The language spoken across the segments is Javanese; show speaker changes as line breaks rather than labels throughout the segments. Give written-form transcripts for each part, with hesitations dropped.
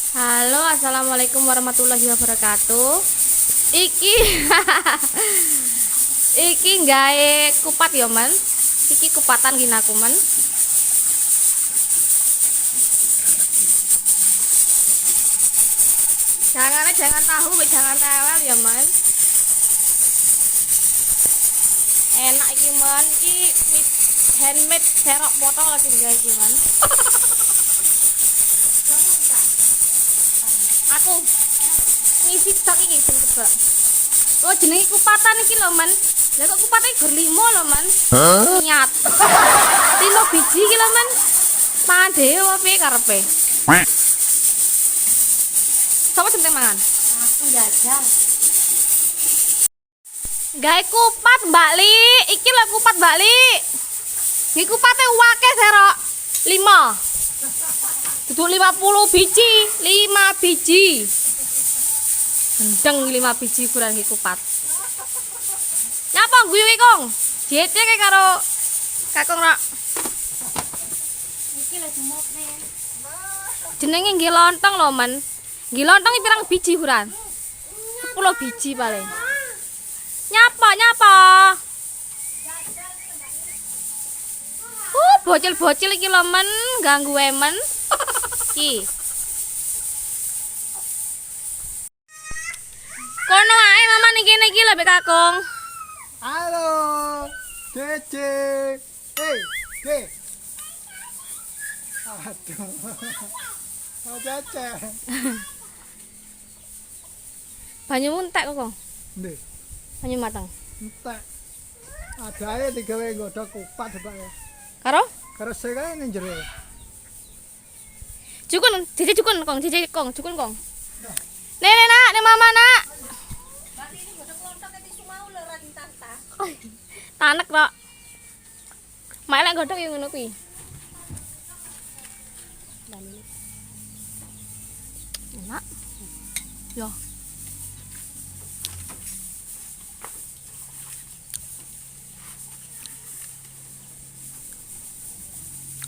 Halo, assalamualaikum warahmatullahi wabarakatuh. Iki iki gawe kupat ya, Men. Iki kupatan gini aku, Men. Jangan jangan tahu, jangan tewel ya, Men. Enak iki, Men. Iki handmade serok potong lagi gawe iki, Men. Aku ngisi tok iki ben kebak. Oh, jenenge kupatan iki lho, Men. Lah kok kupate gur 5 lho, Men. Niat. 5 biji iki lho, Men. Mangan dhewe apa piye karepe? Sapa sing mangan?
Aku jajal.
Gawe kupat, Mbak Li. Iki lho kupat, Mbak Li. Iki kupate akeh serok. 5. Duduk 50 biji, 5 biji. Gendeng 5 biji kurang iki kupat. Nyapa guyu iki, Kong? Jete kae karo Kakung rok.
Iki lho jemukne.
Jenenge nggih lontong lho, Men. Nggih lontong iki pirang biji kurang? 10 biji paling. Nyapa, nyapa? Bocil-bocil iki lho, Men, ganggu emen. Iki. Kono ae mama ning kene iki lho mbek Kakung.
Halo, Cece. Hey, Ce. Aduh. Oh, Cece.
Banyumu entek kok, Kong.
Ndih,
Banyu mateng.
entek. Adae digawe nggodhog kupat Pak.
Karo?
Kerese kae ning jero.
Jukun, jeje jukun, Kong, jeje Kong, jukun Kong. Nek, nek, nak, nek mama nak.
Berarti ini godhog lontong tisu mau lho ora ditantah.
Tanek kok. Mak lek godhog ya ngono kuwi. Enak. Yo.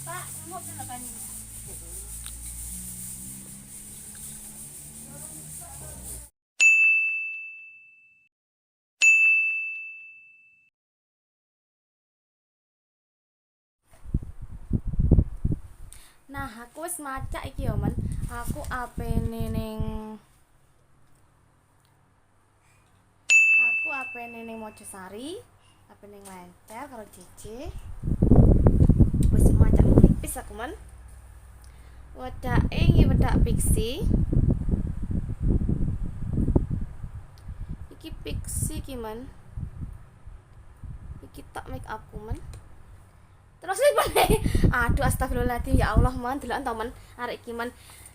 Pak, mau lho banyu.
Nah, aku wis macak iki ya, Men. Aku apene ning Mojosari, apene ning Lencer karo Cici. Wis macak tipis aku, Men. Wedake iki wedak pixi. Iki pixi iki, Men. Iki tak make upku, Men. Terus lipane. Aduh astagfirullahaladzim, ya Allah, Men, deloken to, Men. Arek iki, Men.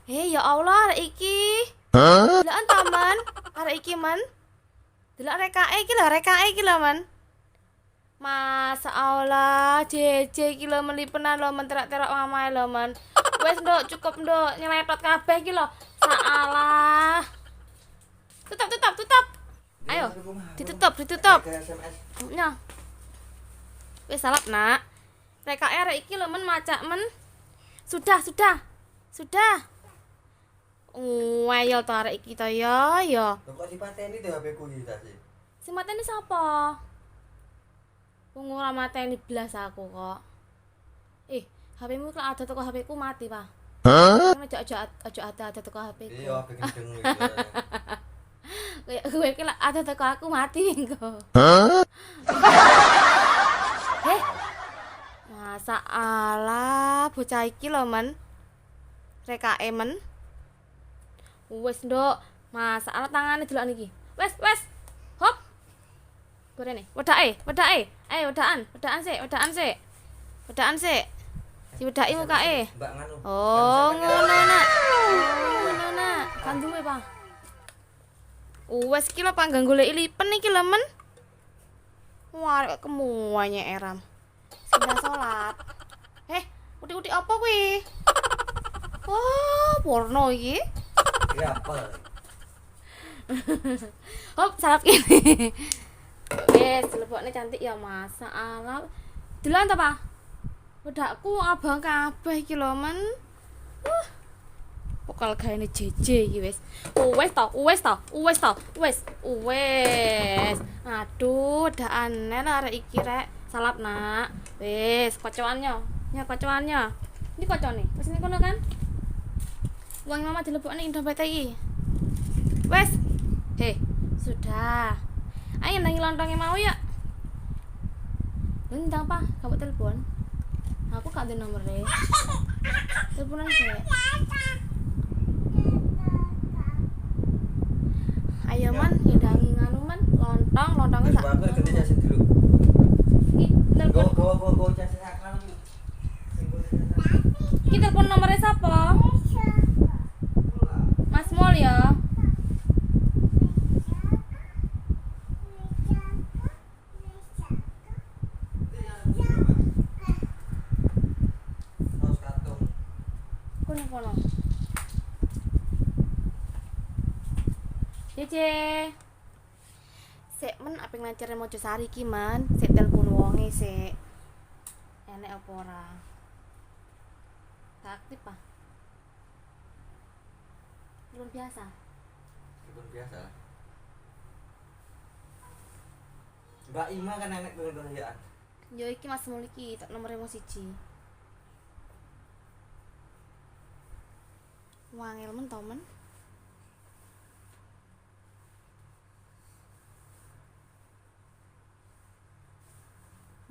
Ya Allah, arek iki. Deloken to, Men. Arek iki, Men. Delok rekake iki lho, rekake iki lho, Men. Masa Allah, jeje iki lho melipenan lho, Men, terak-terak mamae lho, Men. Wes, Nduk, cukup, Nduk, nyeletot kabeh iki lho. Salah. Tutup, tutup, tutup. Ayo, ditutup, ditutup. Nya. Wis salap, Nak. Rekake arek iki lho, Men, macak, Men. Sudah, sudah. Sudah. Ngeyel to arek iki to ya, ya.
Lho kok dipateni to HP ku iki ta sih?
Sing mateni sapa? Wong ora mateni blas aku kok. HP-mu kok ada teko HP ku mati, Pak. Hah? Aja aja aja ada teko HP ku.
Iya, HP gendeng iki.
Kayak kowe iki lek ada teko aku mati engko. Masa Allah, bocah iki lho, Men. Rekake, Men. Wes, Nduk. Masa Allah tangane delok niki. Wes, wes. Hop. Gorene. Wedake, wedake. Ayo wedakan, wedakan sik, wedakan sik. Wedakan sik. Diwedaki mukake.
Mbak nganu.
Oh, ngono nak. Ngono nak. Kan duwe, Pak. Wes iki lho panggang goleki lipen iki lho, Men. Wah, arek kemuanya eram. Sudah sholat. Uti-uti apa kuwi? Oh, porno iki.
Grapel.
Hop, salap ini. Wes, lebokne cantik ya, Mas. Salah. Deloken to, Pak? Wedakku abang kabeh iki lho, Men. Pokal gaene JJ iki wis. Wis to, wis to, wis to, wis, wis. Aduh, dak aneh lah arek iki rek. Salap nak. Wis, kocoannya. Ya kocoannya. Ini kocone. Wis ning kono kan? Uang mama dilebokne ing dompet iki. Wes. Heh, sudah. Ayo ndangi lontongnya mau ya. Lu ndang apa? Kamu telepon. Aku gak ada nomornya. Teleponan sih. Ayo man, ndangi nganu man, lontong, lontongnya sak.
Aku ganti jasin dulu.
Iki telepon.
Go go go jasin sakral iki.
Iki telepon nomornya siapa? Mas Mul ya.
Saus katung.
Kono kono. Cece. Sik men aping ngancere Mojosari iki men, sik telepon wonge sik. Enek apa ora? Tak aktif ah. Belum biasa.
Telepon biasa lah. Mbak Ima kan enek kono ya.
Yo iki Mas Mul iki tak nomore mo siji. Wangel men to men.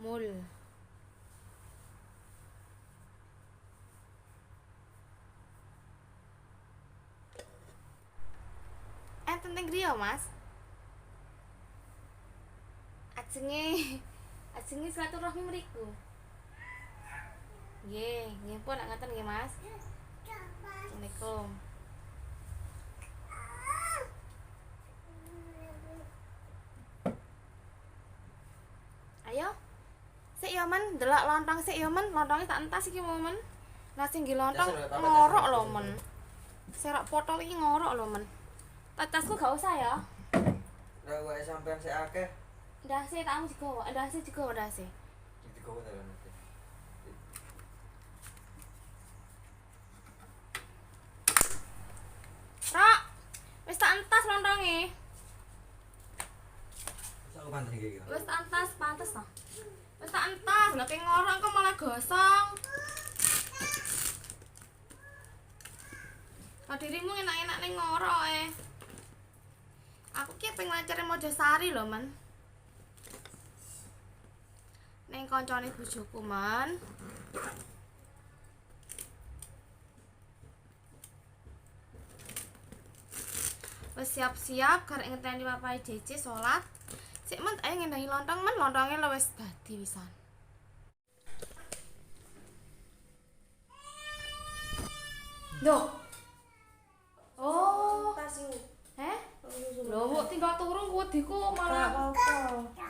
Mul. Enten teng griya, Mas. Ajenge ajenge silaturahmi mriku. Nggih, nggih pun nak ngaten nggih, Mas. Assalamualaikum. Ayo. Sik ya men, ndelok lontong sik ya men, lontonge tak entas iki mau men. Lah sing nggih lontong ngorok lho men. Serak potol iki ngorok lho men. Tasku gak usah ya.
Lah wae sampean sik akeh.
Ndase tak digowo, ndase digowo ndase.
Digowo ta nanti.
Rok, wis tak entas lontonge.
Wis aku pantes iki.
Wis tak entas, pantes to. Wis tak entas, lha keng ngorok kok malah gosong. Lah dirimu enak-enak ning ngorok e. Aku ki pengen nglancere Mojosari lho, men. Ning koncone bojoku, men. Wis siap-siap karek ngenteni papahe JJ salat. Sik men, ayo ngendangi lontong men, lontonge lho wis dadi wisan. Duh. Oh,
Tas yuk.
heh? Lho, mbok tinggal turu kuwediku malah.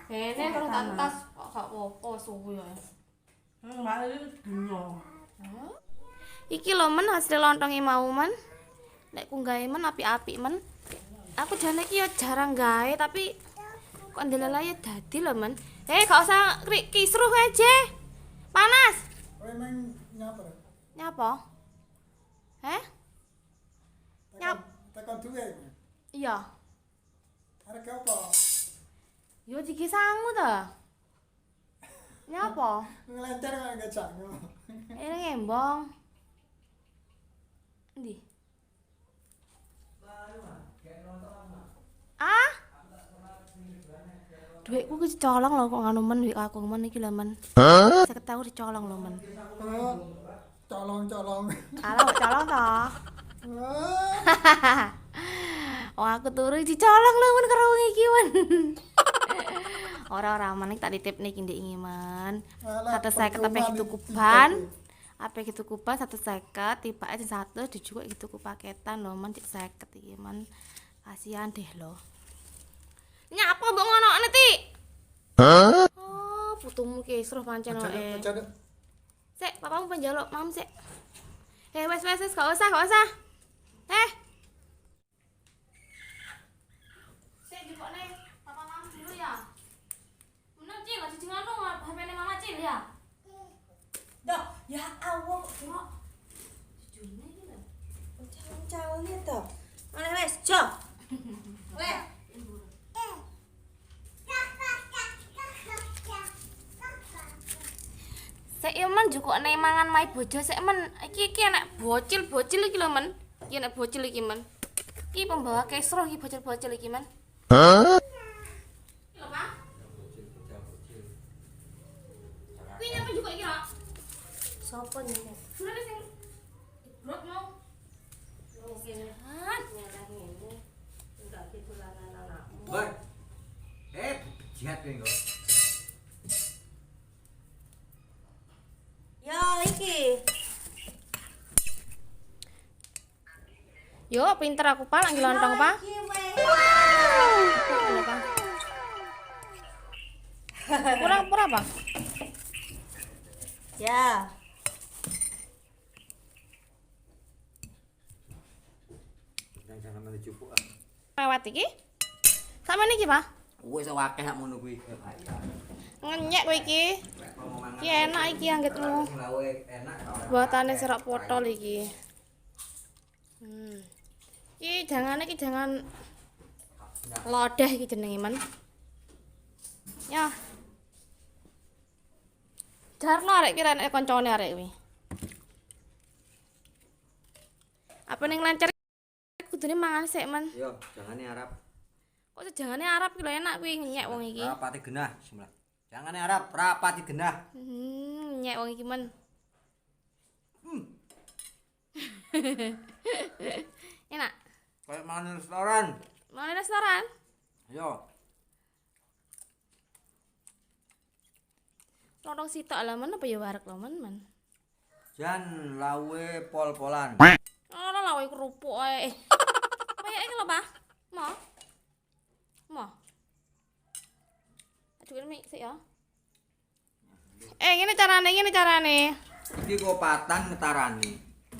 Kene karo tak tas kok gak apa-apa suwe ya. Iki lho men hasil lontonge mau men. Nek ku gawe men apik-apik men. Aku jane iki ya jarang gawe tapi kok ndelala ya dadi lho men. Eh, gak usah kisruh aja. Panas.
Kowe emang nyapa?
Nyapa? Heh? Nyap.
Tekan duwe.
Iya.
Arek apa?
Yo iki sangu ta. Nyapa?
Nglencer kok gak sangu.
Ini ngembong. Endi? Ah? Duitku ki dicolong lho kok nganu men duit aku men iki lho men. 50.000 dicolong lho men.
Colong-colong.
Alah kok colong to. Oh aku turu dicolong lho men karo wong iki men. Ora-ora men iki tak titip niki ndek iki men. 150 ape tuku ban. Ape tuku ban 150 tibake sing 100 dijukuk iki tuku paketan lho men cek 50 iki men. Kasihan deh lho. Nyapa mbok ngonokne, Ti? Hah? Oh, putumu kisruh pancen oe. Sik, papamu penjaluk mam sik. Eh, wes wes wes gak usah, gak usah. Eh. Sik jupukne papa mam dulu ya. Meneng Cil, aja nganu HP-ne mama Cil ya.
Dah, ya Allah kok
Jujurne iki lho.
Ngene to. Oleh wis, jo. Oleh.
Sik yo men jukukne mangan mai bojo sik men. Iki iki enek bocil-bocil iki lho men. Iki enek bocil iki men. Iki pembawa kesro iki bocil-bocil iki men. Hah? Lho, Pak.
Bocil, bocil.
Kuwi nyapa jukuk iki, Rok?
Sopo nyene?
Durane sing brot mau. Jan.
Ngene. Enggak dolanan anakmu.
Bar. Eh, jihad kowe engko.
Ya iki.
Yo pinter aku Pak, lagi lontong Pak.
Iki weh.
Lho, Pak. Kurang kurang apa?
Ya.
Jangan jangan dijupuk ah.
Lewat iki. Sampeyan iki, Pak.
Wis akeh sak ngono kuwi.
Ngenyek kowe iki. Iki enak iki anggitmu.
Sing lawe enak.
Buatane serok potol iki. Iki jangane iki jangan lodeh iki jenenge men. Ya. Jarno arek kira nek koncone arek kuwi. Apa ning lancar kudune mangan sik men.
Yo, jangane Arab.
Kok sejangane Arab ki lho enak kuwi ngenyek wong iki.
Rapati genah, bismillah. Jangane Arab, rapati genah.
Ngenyek wong iki men. Enak.
Kayak mangan restoran.
Mangan restoran.
Yo,
Lontong sitok lah men apa ya wareg lho men men.
jan lawe pol-polan.
Ora lawe kerupuk ae. Kaya iki lho, Pak. Mo. Mo. Aduh ini sik ya. Ngene carane, ngene carane.
Iki kopatan ngetarani.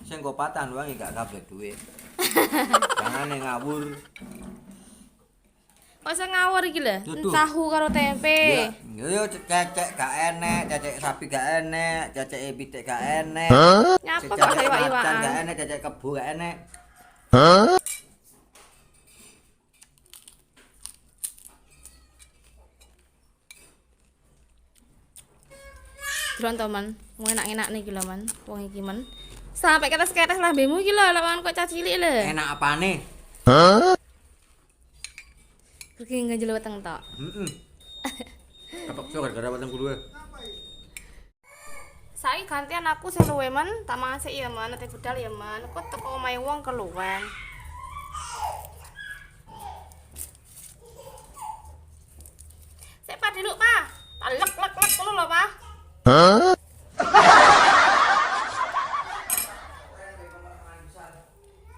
Sing kopatan wong gak kabeh dhuwit. Jangane ngawur.
Kok iso ngawur iki lho?
Dudu.
Tahu karo tempe.
Ya, yo cecek gak enek, cecek sapi gak enek, cecek pitik gak enek.
Nyapa kok
Cecek
iwak-iwakan?
macan gak enek, cecek kebo gak enek.
Delok to, Men. Wong enak-enak niki lho, Men. Wong iki, Men. Sampai ketes-ketes lambemu iki lho, lawan kok cah cilik lho.
Enak apane?
Pergi nganjel weteng tok.
Heeh. Kepeksa gara-gara weteng kuwe.
Saiki gantian aku sing luwe men, tak mangan sik ya men, ate budal ya men. Kok teko omahe wong keluwen. Sik Pak diluk, Pak. Tak lek lek lek ngono lho, Pak.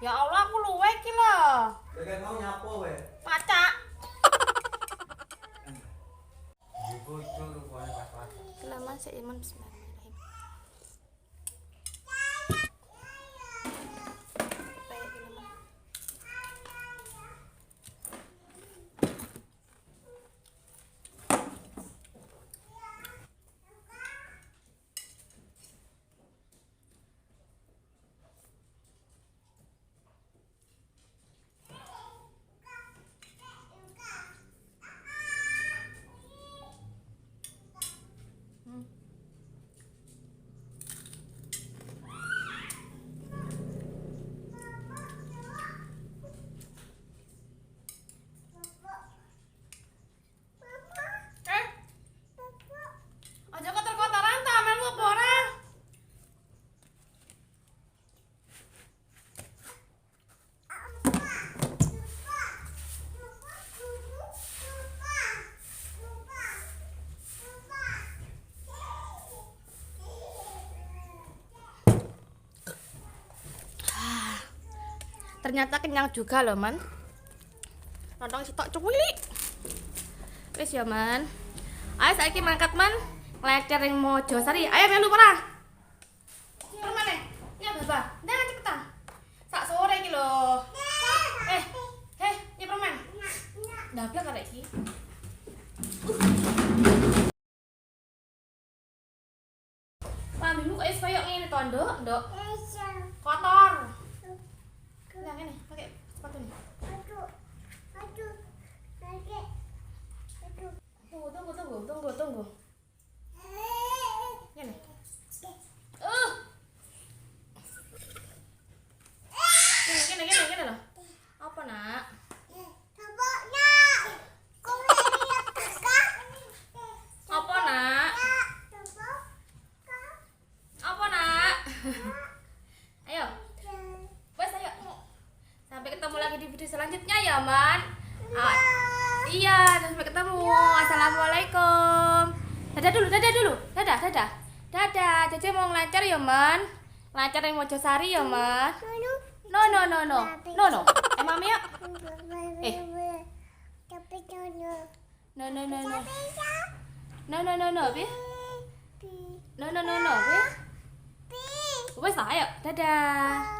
Ya Allah, aku luwe iki lho.
Kowe mau nyapo kowe?
Macak.
Iku itu rupane pas-pas.
Kelamaan sik ya men, bismillahirrahmanirrahim. Kayak gini, Men. Eh. Aja kotor-kotoran ta, melu apa ora? Ternyata kenyang juga loh, Man. Lontong sitok cuwilik. Wis ya, Man. Ayo saiki mangkat, Man. Nglecer ning Mojosari. Ayo melu ora? Nyur maneh. Ya, Bapak. Ndang cepetan. Sak sore iki lho. Nyeper men. Ndablek arek iki. Lambimu kok wis koyo ngene to, Nduk? Nduk. Kotor. Lah ngene. lagi di video selanjutnya ya, Man. Ah, iya, sampai ketemu. Assalamualaikum. Dadah dulu, dadah dulu. Dadah, dadah. Dadah. Cece mau ngelancar ya, Man. Lancar yang Mojosari ya, Man. No, no, no, no. No, no. Eh, Mami ya. Eh. No, no, no, no. No, no, no, no, Bi. No, no, no, no, Bi. Wes lah, ayo. Dadah.